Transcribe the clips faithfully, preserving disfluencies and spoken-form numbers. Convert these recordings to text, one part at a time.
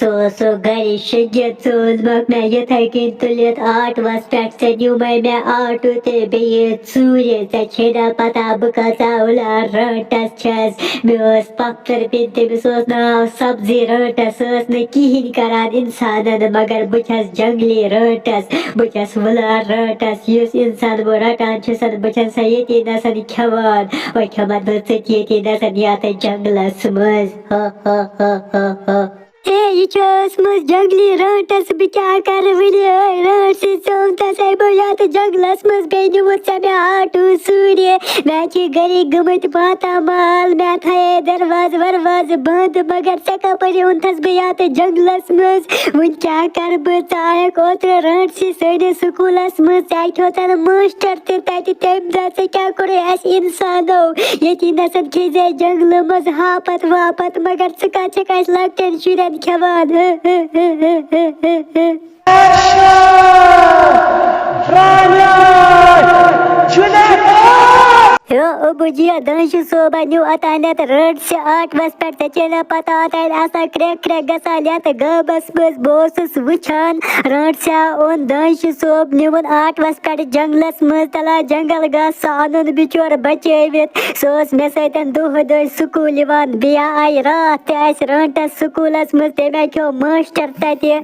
سُہ اوس سُہ گرِ شٔنگِتھ، ژٕ اوسمَکھ مےٚ یِتھَے کٔنۍ تُلِتھ آٹوَس پٮ۪ٹھ۔ ژےٚ نیوٗمَے مےٚ آٹوٗ تہٕ بیٚیہِ ژوٗرِ۔ ژےٚ چھے نا پَتہ بہٕ کۭژاہ وُلار رٲنٛٹَس چھَس۔ مےٚ ٲس پۄپھتٕر بیٚنہِ، تٔمِس اوس ناو سبزی رٲنٛٹَس۔ سۄ ٲس نہٕ کِہیٖنۍ کَران اِنسانَن، مگر بہٕ چھَس جنٛگلی رٲنٛٹَس۔ بہٕ چھَس وُلار رٲنٛٹَس۔ یُس اِنسان بہٕ رَٹان چھُسَن، بہٕ چھَسَن ییٚتی نَسَن کھٮ۪وان۔ وۄنۍ کھٮ۪مَتھ بہٕ ژٕ تہِ ییٚتی نَسَن یَتھ جنٛگلَس منٛز۔ ہا، ہا، ہا، ہا، ہا۔ ہے، یہِ چھِ ٲسمٕژ جنٛگلی رٲنٛٹَس، بہٕ کیٛاہ کَرٕ وٕنہِ؟ اے، رٲنٛٹسٕے ژوٚمتَس، ہے، بہٕ یَتھ جنٛگلَس منٛز، بیٚیہِ نیوٗمُت ژےٚ مےٚ آٹوٗ ژوٗرِ۔ مےٚ چھِ گَرِکۍ گٔمٕتۍ ماتامال، مےٚ تھایے دروازٕ وروازٕ بنٛد، مگر ژےٚ کَپٲرۍ اوٚنتھَس بہٕ یَتھ جنٛگلَس منٛز؟ وٕنہِ کیٛاہ کَرٕ بہٕ؟ ژٕ آیَکھ اوترٕ رٲنٛٹسٕے سٲنِس سکوٗلَس منٛز، ژےٚ کھیوٚتَن ماسٹر تہِ تَتہِ تَمہِ دۄہ۔ ژےٚ کیٛاہ کوٚرُے اَسہِ اِنسانو؟ ییٚتی نَسَن کھیٚیہِ زِ جنٛگلہٕ منٛز ہاپت واپت، مگر ژٕ کَتھ چھَکھ اَسہِ لۄکٹٮ۪ن شُرٮ۪ن کھٮ۪وان؟ ہیو ابو جیا، دانشہِ صٲبہ نیوٗ اوتانٮ۪تھ رٲنٛٹسہِ آٹوَس پٮ۪ٹھ۔ ژےٚ چھے نہ پتہ، اوتانۍ آسان کرٛٮ۪کھ کرٛٮ۪کھ گژھان یتھ گامس منٛز۔ بہٕ اوسُس وٕچھان، رٲنٛٹسہِ اوٚن دانشہِ صٲب، نیوٗن آٹوَس پٮ۪ٹھ جنٛگلس منٛز۔ تلا جنٛگل گژھ، سُہ اَنُن بِچور بچٲوِتھ۔ سُہ اوس مےٚ سۭتۍ دۄہے دۄہے سکوٗل یِوان۔ بیٚیہِ آیہِ راتھ تہِ اَسہِ رٲنٛٹس سکوٗلس منٛز، تٔمۍ کھیوٚو ماسٹر تتہِ۔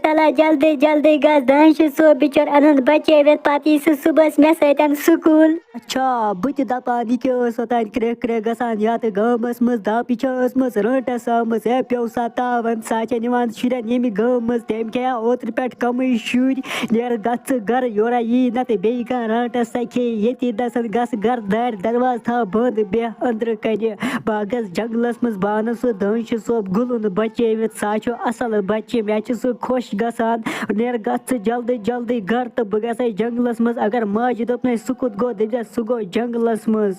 تلا جلدی جلدی گژھ، دانشہِ صٲب بِچور اَنُن بچٲوِتھ، پتہٕ یی سُہ صُبحس مےٚ سۭتۍ سکوٗل۔ اچھا، بہٕ تہِ دپان، یہِ کیٛاہ ٲس اوتانۍ کرٛٮ۪کھ کرٛٮ۪کھ گژھان یتھ گامس منٛز؟ دپ، یہِ چھا ٲسمٕژ رٲنٛٹس آمٕژ؟ ہے، پیوٚو سا تاون، سۄ چھےٚ نِوان شُرٮ۪ن ییٚمہِ گامہٕ منٛز۔ تٔمۍ کھیٚیا اوترٕ پٮ۪ٹھ کمٕے شُرۍ۔ نیر گژھ ژٕ گرٕ، یورا یی نتہٕ بیٚیہِ کانٛہہ رانٛٹس سۄ کھیٚیہِ ییٚتی نسن۔ گژھ گرٕ، دارِ دروازٕ تھاو بنٛد، بیٚہہ أنٛدرٕ کنہِ۔ بہٕ ہا گژھٕ جنگلس منٛز، بہٕ انہٕ سُہ دانشہِ صٲب گُلُن بچٲوِتھ۔ سُہ ہا چھُ اصل بچہِ، مےٚ چھُ سُہ خۄش گژھان۔ نیر گژھ ژٕ جلدی جلدی گرٕ تہٕ بہٕ گژھے جنگلس منٛز۔ اگر ماجہِ دوٚپنَے سُہ کوٚت گوٚو، دٔپزٮ۪س سُہ گوٚو جنگلس منٛز۔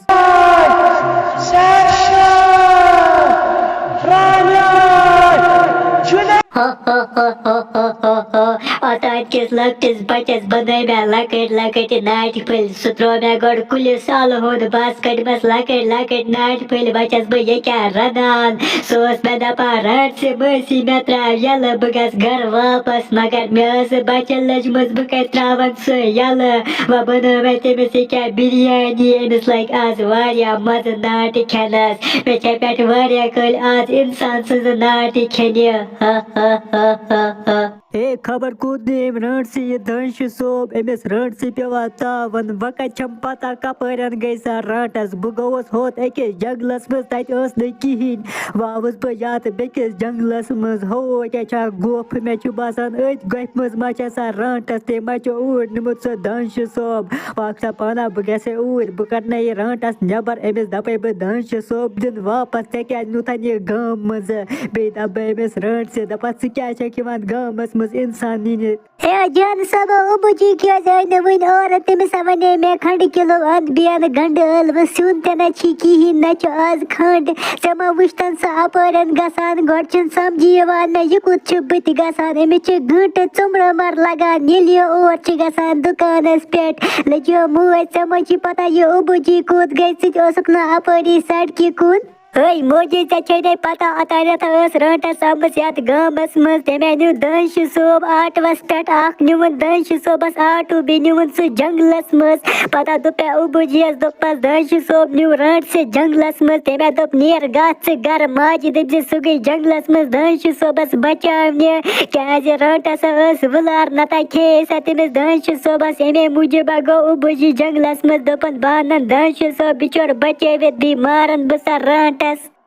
اوتانۍ کِس لۄکٹِس بچس بنٲے مےٚ لۄکٕٹۍ لۄکٕٹۍ ناٹہِ پھٔلۍ۔ سُہ ترٛوو مےٚ گۄڈٕ کُلِس الہٕ ہُنٛد، بس کٔڑمَس لۄکٕٹۍ لۄکٕٹۍ ناٹہِ پھٔلۍ۔ بہٕ چھَس بہٕ یہِ کیٛاہ رَنان؟ سُہ اوس مےٚ دَپان، "رَٹ ژٕ مٲسی، مےٚ ترٛاو یَلہٕ، بہٕ گژھٕ گَرٕ واپَس۔" مگر مےٚ ٲس بَچَن لٔجمٕژ، بہٕ کَتہِ ترٛاوَن سُہ یَلہٕ؟ وۄنۍ بَنٲو مےٚ تٔمِس یہِ کیٛاہ بِریانی۔ أمِس لَگہِ آز واریاہ مَزٕ ناٹہِ کھٮ۪نَس۔ مےٚ چھےٚ پٮ۪ٹھ واریاہ کٲلۍ آز اِنسان سٕنٛزٕ ناٹہِ کھٮ۪نہِ۔ ہا، ہا، ہا، ہا، ہا۔ ہے، خبر کوٚت نیوٗ أمۍ رٲنٛٹسہِ یہِ دانشہِ صٲب؟ أمِس رٲنٛٹسہِ پیوٚوا تاوَن؟ وۄنۍ کَتہِ چھَم پَتہ کَپٲرٮ۪ن گٔے سۄ رانٛٹَس۔ بہٕ گوٚوُس ہوٚتھ أکِس جنٛگلَس منٛز، تَتہِ ٲس نہٕ کِہیٖنۍ۔ وۄنۍ آوُس بہٕ یَتھ بیٚکِس جنٛگلَس منٛز۔ ہو، کیٛاہ چھا گۄپھ؟ مےٚ چھُ باسان، أتھۍ گۄپھِ منٛز ما چھےٚ سۄ رانٛٹَس۔ تٔمۍ ما چھُ اوٗرۍ نیوٗمُت سُہ دانشہِ صٲب۔ وۄنۍ اَکھ سا پانہ، بہٕ گژھٕ اوٗرۍ، بہٕ کَڑنَے یہِ رانٛٹَس نٮ۪بَر۔ أمِس دَپَے بہٕ، دانشہِ صٲب، دِن واپَس، ژےٚ کیٛازِ نیوٗتھَن یہِ گامہٕ منٛزٕ؟ بیٚیہِ دَپہٕ بہٕ أمِس رٲنٛٹسہِ، دَپَس، "ژٕ کیٛازِ چھَکھ یِوان گامَس منٛز اِنسان نِنہِ؟" ہے جان صٲبہ، ابوٗ جی کیٛازِ آیہِ نہٕ وٕنہِ اورٕ؟ تٔمِس ہا وَنے مےٚ، "کھنٛڈٕ کِلوٗ اَن، بیٚیہِ اَن گَنٛڈٕ ٲلوٕ، سیُن تہِ نہ چھی کِہیٖنۍ، نہ چھُ آز کھنٛڈ۔" ژےٚ ما وٕچھتَن سۄ اَپٲرٮ۪ن گژھان؟ گۄڈٕ چھُنہٕ سَمجھی یِوان مےٚ، یہِ کوٚت چھُ بٕتھِ گژھان۔ أمِس چھِ گٲنٛٹہٕ ژُمرٕ مَر لَگان، ییٚلہِ یہِ اور چھِ گژھان دُکانَس پٮ۪ٹھ۔ لٔجیو موج، ژےٚ ما چھِ پَتہ یہِ ابوٗ جی کوٚت گٔے؟ ژٕ تہِ اوسُکھ نہٕ اَپٲری سڑکہِ کُن؟ ہے موجی، ژےٚ چھے نے پتہ، اوتانٮ۪تھ ٲس رٲنٛٹَس آمٕژ یَتھ گامَس منٛز۔ تٔمۍ نیوٗ دانشہِ صٲب آٹوَس پٮ۪ٹھ، اَکھ نیوٗن دانشہِ صٲبَس آٹوٗ، بیٚیہِ نیوٗن سُہ جنٛگلَس منٛز۔ پتہٕ دوٚپ مےٚ ابوٗ جِیَس، دوٚپمَس، "دانشہِ صٲب نیوٗ رٲنٛٹسہِ جنٛگلَس منٛز۔" تٔمۍ دوٚپ، "نیر گژھ ژٕ گَرٕ، ماجہِ دٔپۍ زِ سُہ گٔے جنٛگلَس منٛز دانشہِ صٲبَس بچاونہِ، کیٛازِ رٲنٛٹَس ٲس وُلار، نَتہٕ کھیٚیہِ سۄ تٔمِس دانشہِ صٲبَس۔ اَمے موٗجوٗب گوٚو ابوٗ جی جنٛگلَس منٛز۔" دوٚپُن، "بہٕ اَنَن دانشہِ صٲب بِچور بچٲوِتھ، بیٚیہِ مارَن بہٕ سۄ رٲنٛٹَس۔"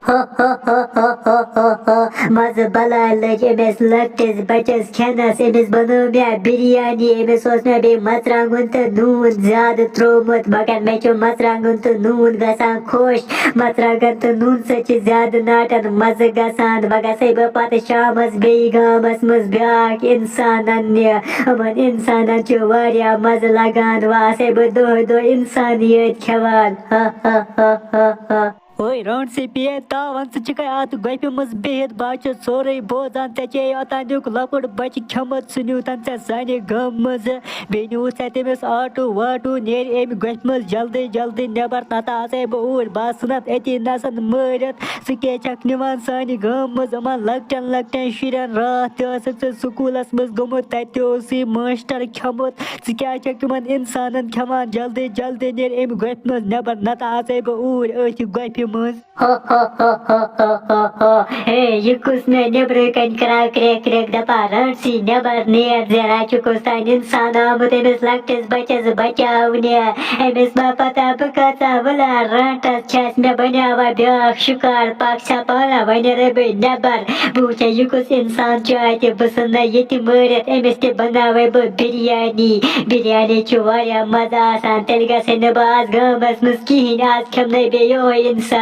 ہو، ہو، ہو۔ مَزٕ بَلاے لٔج أمِس لۄکٹِس بَچَس کھٮ۪نَس۔ أمِس بَنٲو مےٚ بِریانی، أمِس اوس مےٚ بیٚیہِ مَرژٕوانٛگُن تہٕ نوٗن زیادٕ ترٛوومُت، مگر مےٚ چھُ مَرژٕوانٛگُن تہٕ نوٗن گژھان خۄش۔ مَرژٕوانٛگَن تہٕ نوٗن سۭتۍ چھِ زیادٕ ناٹَن مَزٕ گژھان۔ وۄنۍ گژھَے بہٕ پَتہٕ شامَس بیٚیہِ گامَس منٛز بیٛاکھ اِنسان اَننہِ۔ یِمَن اِنسانَن چھُ واریاہ مَزٕ لَگان۔ وۄنۍ آسَے بہٕ دۄہَے دۄہَے اِنسانٕے یٲتۍ کھٮ۪وان۔ ہا، ہا، ہا، ہا، ہا۔ اوے رانسی پیر، تاوان ژٕ چھکھے اتھ گۄپھِ منٛز بِہِتھ، بہٕ ہا چھُس سورُے بوزان۔ ژےٚ چھے اوٚتانیُک لۄکُٹ بچہِ کھیوٚمُت، سُہ نیوٗ تن ژےٚ سانہِ گامہٕ منٛزٕ۔ بیٚیہِ نیوٗ ژےٚ تٔمِس آٹوٗ واٹوٗ، نیرِ امہِ گۄپھِ منٛز جلدی جلدی نٮ۪بر، نتہٕ آسے بہٕ اوٗرۍ، بہٕ آسہٕ نتہٕ أتی نسن مٲرِتھ۔ ژٕ کیٛازِ چھکھ نِوان سانہِ گامہٕ منٛز یِمن لۄکٹٮ۪ن لۄکٹٮ۪ن شُرٮ۪ن؟ راتھ تہِ ٲسکھ ژٕ سکوٗلس منٛز گوٚمُت، تتہِ تہِ اوسُے ماشٹر کھیوٚمُت۔ ژٕ کیٛازِ چھکھ یِمن انسانن کھٮ۪وان؟ جلدی جلدی نیر امہِ گۄپھِ منٛز نٮ۪بر، نتہٕ آژے بہٕ اوٗرۍ أتھۍ گۄپھِ منٛز۔ ہو ہو ہو ہو ہو ہو ہو۔ ہے، یہِ کُس مےٚ نیٚبرٕ کنہِ کرٛاو کرٛیک کرٛیک دپان، رانسی نٮ۪بر نیر، زیرا چھُ کُس تام انسان آمُت أمِس لۄکٹِس بچس بچاونہِ؟ أمِس ما پتہ بہٕ کۭژاہ وٕلار رانٹس چھس، مےٚ بنیاوا بیٛاکھ شُکار، پکھ سا پانہ وۄنۍ نیرے بہٕ نٮ۪بر۔ بہٕ وٕچھے یہِ کُس انسان چھُ اتہِ، بہٕ ژھٕنہٕ ییٚتہِ مٲرِتھ، أمِس تہِ بناوے بہٕ بریانی۔ بریانی چھُ واریاہ مزٕ آسان، تیٚلہِ گژھے نہٕ بہٕ آز گامس منٛز کِہیٖنۍ، آز کھٮ۪مہٕ نَے بیٚیہِ یِہوٚے انسان۔